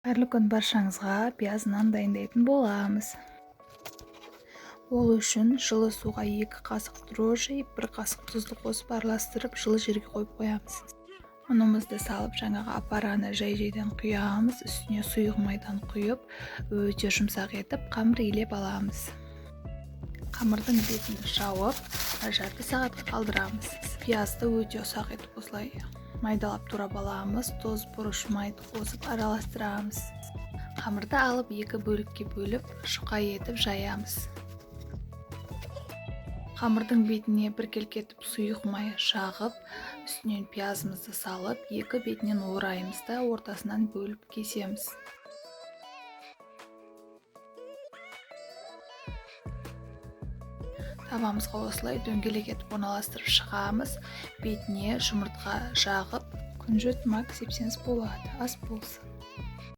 Қайырлы күн баршаңызға! Пияз нан дайындайтын боламыз. Ол үшін жылы суға 2 қасық дрожжи, 1 қасық тұзды қосып араластырып, жылы жерге қойып қоямыз. Ұнымызды салып, жаңағы опараны жай-жайдан құямыз, үстіне сұйық майдан құйып, өте жұмсақ етіп қамыр илеп аламыз. Қамырдың бетін жауып, жарты сағатқа қалдырамыз. Пиязды өте ұсақ етіп осылай майдалап турап аламыз, тұз, бұрыш, майды қосып араластырамыз. Қамырды алып 2 бөлікке бөліп, жұқа етіп жаямыз. Қамырдың бетіне біркелкі етіп сұйық май жағып, үстінен пиязымызды салып, 2 бетінен ораймыз да ортасынан бөліп кесеміз. Табамызға осылай дөңгелек етіп орналастырып шығамыз. Бетіне жұмыртқа жағып, күнжіт мак сепсеңіз болады. Ас болсын.